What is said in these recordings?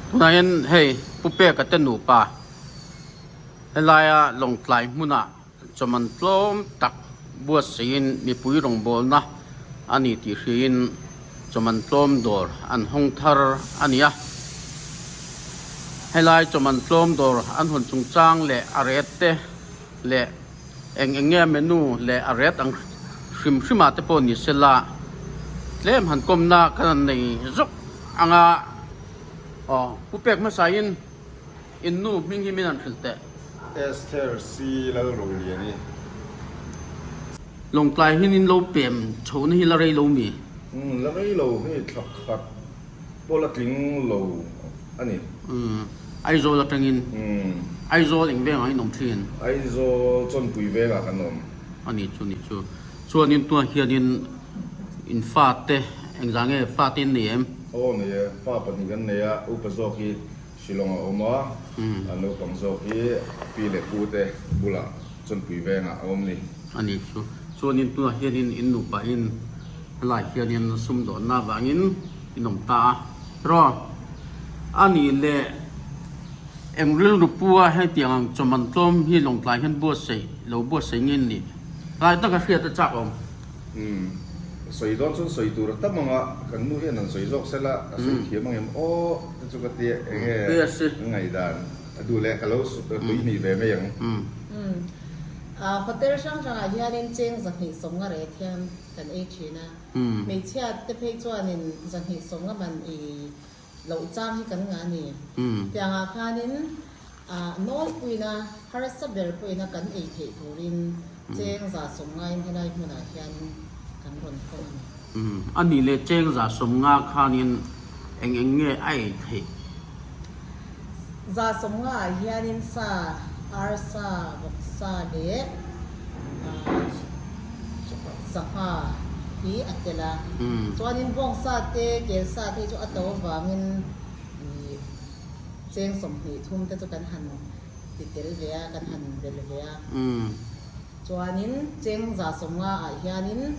Tunah hian hei Pu Peka te nupa helaia Lawngtlai hmunah chawman tlawm tak buatsaihin mipui rawngbawlna a ni tih hriain chawman tlawm dawr an hawng thar a ni a. Helai chawman tlawm dawr an hawn chungchang leh a ret te leh Eng eng nge menu leh a ret ang hrim hrim ah te pawh ni se la, tlem han kawmna kan han nei zawk ang a, aw pu pek hmasa in in nu hming hi min han hrilh teh. Esther C Lalroliani. Lawngtlai hin in lo pem chho na hi la rei lo mi? Umm la rei lo hei thla khat. Pawl a tling lo a ni. Umm Aizawl atangin Aizawl eng vengah in awm thin? Aizawl Chawnpui vengah kan awm. A ni chu ni chu. Chuanin tunah hianin in fate engzah nge fate in nei em? Aw nei e, fa pahnih kan nei a, upa zawk hi Shillong a awm a, a naupang zawk hi pi leh pu te bulah Chawnpui vengah a awm ni. A ni chu. Chuanin tunah hianin in nupain helai hianin sumdawnna avangin in awm ta a. Rawh, a nih leh eng rilru pu a hetiang ang chawman tlawm hi Lawngtlai hian buatsaih lo buatsaih nge nih? Tlai taka hriat a chak awm. Umm, sawi dawn chuan sawi tur a tam ang a, kan nu hian an sawi zawk sela a sawi thiam ang em aw te chu ka ti eng nge ngaihdan a duh leh ka lo tui hnih ve mai ang. Umm, hotel hrang hrangah hianin cheng 250 ret hian kan ei thin a. Hmeichhia te phei chuanin 250 man ei loh chang hi kan ngah a ni. Tiangah khanin nawlpuina harsa ber pawhin a kan ei theih turin cheng 150 in helai hmunah hian kan rawn hawng a ni. A nih leh cheng 150 khanin eng eng nge a ei theih? 150 ah hianin sa, arsa, vawksa leh sangha hi a tel a. Chuanin bawngsa te, kelsa te hi chu a to avangin cheng 23 te chu kan han ti tel ve a, kan han bel ve a. Chuanin cheng 150 ah hianin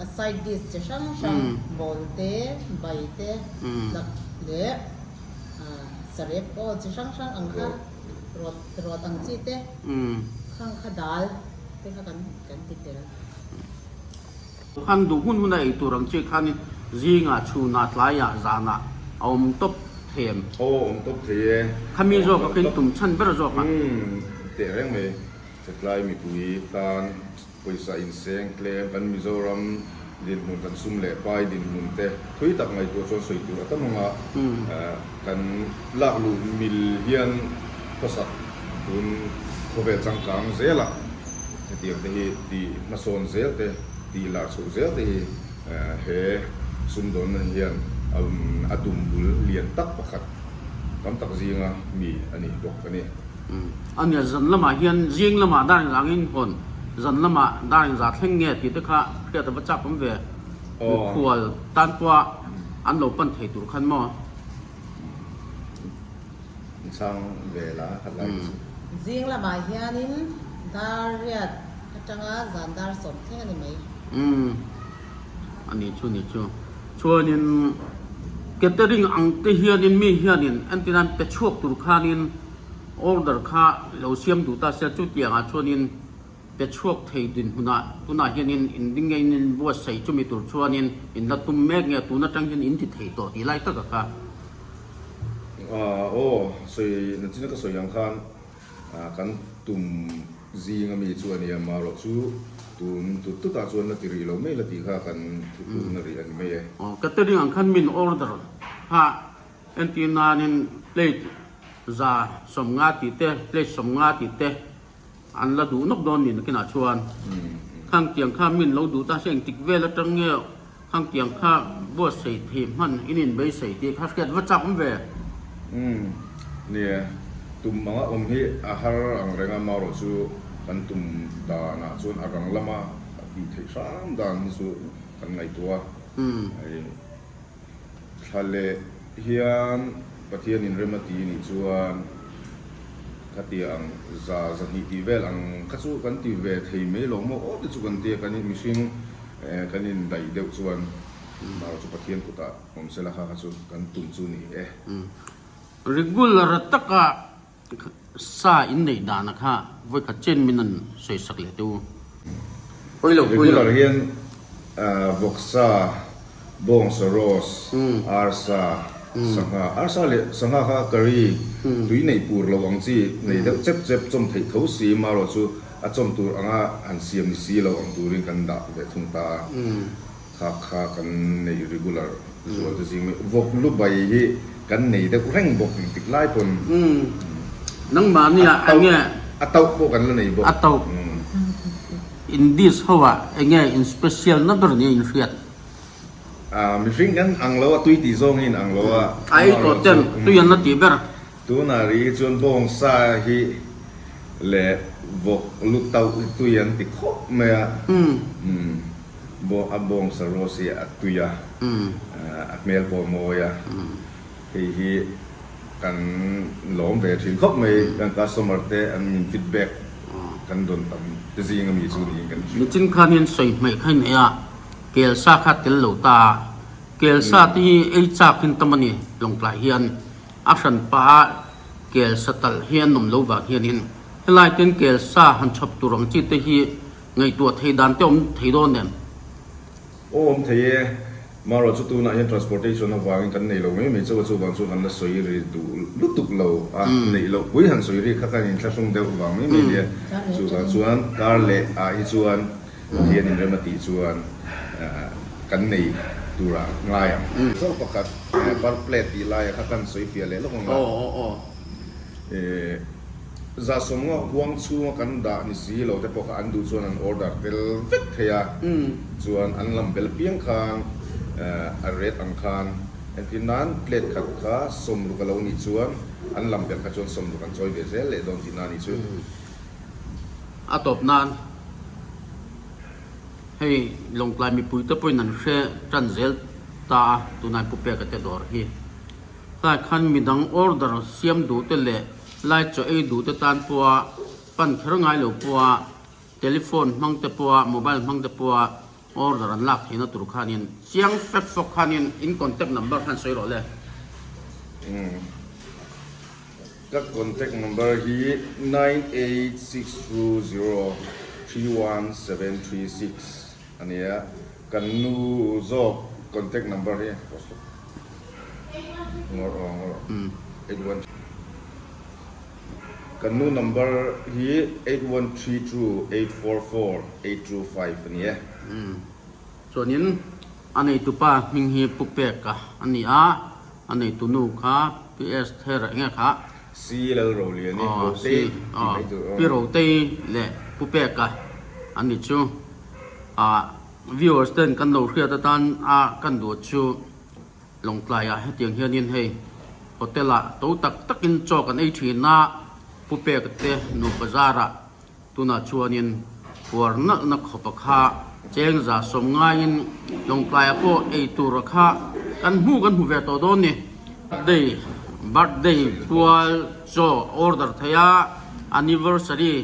a side dish chi hrang hrang bowl te, bai te, tlak leh sarep aw chi hrang hrang ang kha rawt rawt ang chi te khang kha dal te kha kan kan ti tel. Khan duh hun hun a ei tur ang chi khanin zingah, chhunah, tlaiah, zanah a awm tawp thei em? Aw awm tawp thei e. Khami zawk a khin tum chhan ber zawk a. Umm teh reng mai. Chatlai mipui tan pawisa inseng tlem kan Mizoram dinhmun kan sum leh pai dinhmun te thui tak ngaihtuah chuan sawi tur a tam ang a, kan lak luh mil hian khawsak tun khawvel changkang zel a hetiang te hi tih hmasawn zel te tih lar chhoh zel te hi he sumdawnna hian a tum bul lian tak pakhat tam tak zinga mi a ni bawk a ni. A nia, zan lamah hian zing lamah dar engzah angin hawn, zan lamah dar engzah thleng nge tih te kha hriat a va chak awm ve. Mikhual tan pawha an lo pan thei tur khan maw? Chhang ve la khat lai chu. Zing lamah hianin dar riat atanga zan dar sawm thleng a ni mai. Umm a ni chu ni chu. Chuanin catering ang te hianin mi hianin entirnan pe chhuak tur khanin order kha lo siam duh ta sia chutiangah chuanin pe chhuak thei dinhmunah tunah hianin in ding nge in inbuatsaih chumi tur chuanin in la tum mek nge tun atang hian in ti thei tawh tih lai taka kha. Aw sawi nachina ka sawi ang khan kan tum zing ami chu a nia marawh chu tun tut tut ah chuan la ti rih lo mai la tih kha kan thutlukna rih a ni mai e. Aw catering ang khan min order kha entir nanin plate 150 tih te plate 50 tih te An la duh nawk dawn ni nakinah chuan Khangtiang kha min lo duh ta se engtik vel atang nge Khangtiang kha buatsaih thei hman in inbeisei tih kha hriat va chak awm ve. Umm nia, tum anga awm hi a har ang reng a, marawh chu kan tum danah chuan a rang lama tih theih hram dan hi chu kan ngaihtuah a. Thla leh hian Pathian in rem a ti nih chuan khatia ang 200 tih vel ang kha chu kan ti ve thei mai lo maw aw te chu kan tia kan mihring kan in daih deuh chuan. Marawh chu Pathian kutah awm sela kha kha chu kan tum chu ni e. Regular taka sa in neih dana kha vawikhat chen min an sawi sak leh teh u. Pawi lo, pawi lo. Regular hian vawksa, bawngsa roast, arsa, sangha, arsa leh sangha kha curry tui neih pur lo ang chi nei deuh chep chep chawm theih tho si marawh chu a chawm tur anga han siam ni si lo ang turin kan dah ve thung ta a. Kha kha kan nei regular zual te zing mai. Vawk lu bai hi kan nei deuh reng bawk engtik lai pawn. Nangmahni ah enge. A tauh pawh kan la nei bawk. A tauh. In dish ho ah enge in special na ber nia in hriat. Mihring kan ang lo a tui tih zawng hi in ang lo a. A ei tawh ten tui an la tih ber. Tunah rih hi chuan bawngsa hi leh vawk lu tauh hi tui an ti khawp mai a. A bawngsa rose hi a tui a, a hmel pawh a mawi a. Hei hi kan lawm ve thin khawp mai, kan customer te an min feedback kan dawn tam te zing ami chu niin kan hria. Nichin khanin sawi hmaih kha in ei a, kelsa kha tel lo ta a, kelsa te hi ei chak in tam a ni Lawngtlai hian. A hran pah a kel sa talh hi an awm lo vang hianin helai ten kel sa han chhawp tur ang chi te hi ngaihtuah thei dan te awm thei dawn em? Aw awm thei e, marawh chu tunah hian transportation avangin kan nei lo mai mai chauh a chuvang chu kan la sawi ri duh lutuk lo a, neih loh pui han sawi ri kha kan inthlahrung deuh vang mai mai nia, chuvang chuan kar leh ah hi chuan Pathian in rem a tih chuan kan nei turah ngai ang. Chaw pakhat per plate tih laia kha kan sawi fiah leh lawk ang a. Zasawmnga huang chhunga kan dah ni si lo te pawh kha an duh chuan an order tel vek thei a. Chuan an lam bel piang khan a rate ang khan entir nan plate khat kha sawmruk a lo nih chuan an lam bel kha chuan sawmruk an chawi ve zel leh dawn tihna a nih chu. A tawp nan hei Lawngtlai mipui te pawhin an hre tan zel ta a, tunai Pu Peka te dawr hi. Tlai khan midang order siam duh te leh lai chaw ei duh te tan pawha pan kher ngai lo pawha telephone hmang te pawha mobile hmang te pawha order an lak theihna tur khanin chiang fek fawk khanin in contact number khan sawi rawh le. Ka contact number hi 9862031736 a nia, kan nu zawk contact number hi kan nu number hi 8132844825 a ni e. Chuanin a neitupa hming hi Pu Peka a ni a. A neitu nu kha Pi Esther eng nge kha? Si Lal Roliani, Rotei tih mai tur aw. Pi Rotei leh Pu Peka an ni chu. Ah viewers ten kan lo hriat atan a kan duh chu Lawngtlai ah hetiang hianin hei hotel ah to tak takin chaw kan ei thin a, Pu Peka te nu bazar ah Tunah chuanin puar nalhna khawpa kha chengza sawm ngaiin Lawngtlaia pawh ei tura kha kan hmu kan hmu ve tawh dawn ni. Birthday birthday pual chaw order thei a, anniversary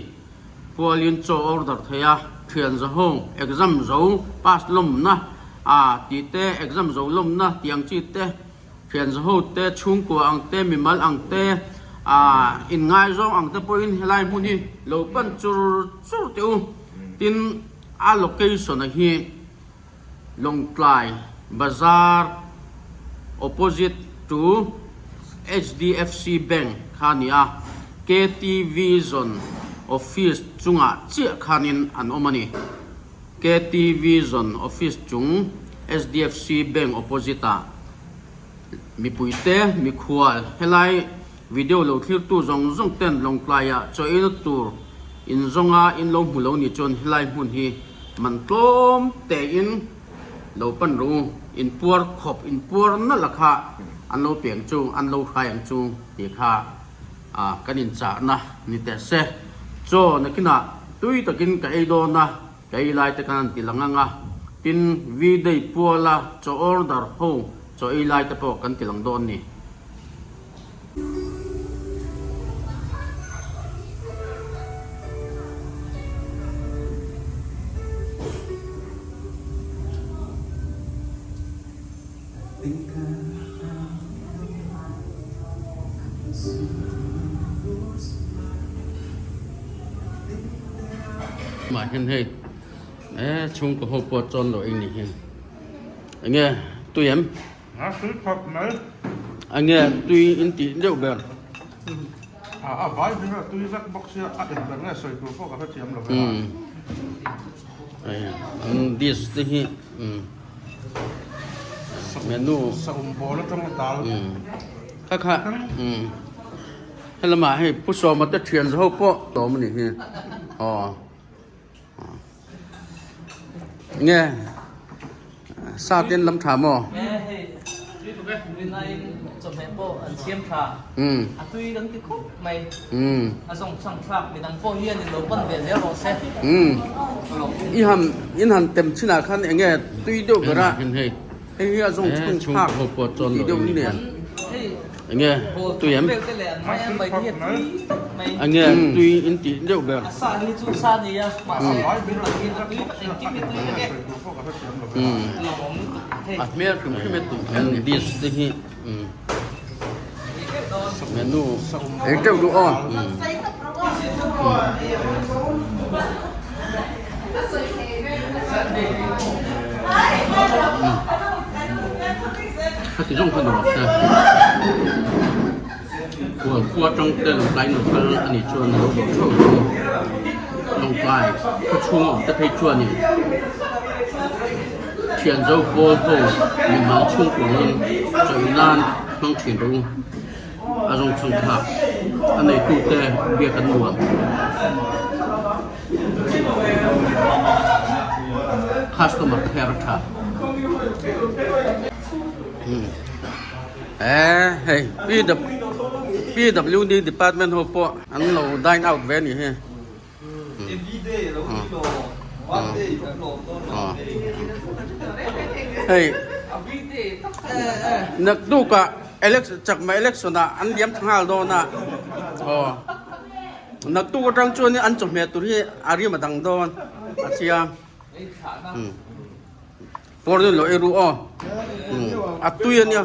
pualin chaw order thei a, thian zaho exam zo pass lawmna a tih te exam zo lawmna tih ang chi te Thianzaho te, chhungkua ang te, mimal ang te, aah inngaizawng ang te pawhin helai hmun hi lo pan chur chur teh u. Tin, a location a hi Lawngtlai Bazar opposite to HDFC Bank kha a ni a, KTV Zone office chungah chiah khanin an awm a ni. KTV Zone office chung HDFC Bank opposite ah mipuite mikhual helai video lo thlirtu zawng zawng ten Lawngtlai ah chaw eina tur in zawnga in lo hmu lo nih chuan helai hmun hi man tlawm tein lo pan ru in puar khawp in puar nalh a kha an lo peng chu an lo hrai ang chu tih kha Ah, kan inchahna ni teh se. Chaw nakinah tui takin ka ei dawn a, ka ei lai te khan an ti lang ang a. Tin, V-day puala chaw order ho chaw ei lai te pawh kan ti lang dawn ni. Mah hian hei e chhungkaw ho pawh chawn loh eng ni hi enge tui em? A tui khawp mai. Enge tui in tih deuh ber? A a vai hming a tui vek bawk sia a eng ber nge sawi tur pawh ka hrethiam lo ve a. Hei an dish te hi menu. Saum bawl atanga dal. Kha kha helamah hei Pu Sawma te thian ho pawh awm a nih hi aw nge sa te an lam tha maw i han in han tem chinah khan eng nge tui deuh ber a hei hi a zawng chhung phak tih deuh nia. Enge tui em? Enge tui in tih deuh ber? A hmel hrim hrim e tih an dish te hi menu eng teuh duh aw. Khati zawng kha nuam se. Khual khua tang te lo tlai lo kal a nih chuan lo dawh theuh chu lawngtlai khaw chhung a awm te phei chuanin thian zo pawl ho mihmal chhungkuangin chawih nan hmang thin rawh u. A zawng chhang thlak a neitute biak an nuam. Customer care a tha. Eh hei PWD department ho pawh an lo dine out ve a nih hi. Hei naktukah election chakma election ah an liam thla nghal dawn a aw naktuk atang chuan an chawhmeh tur hi a rim a dang dawn a chiang pawr deuh lo ei ru aw a tui a nia.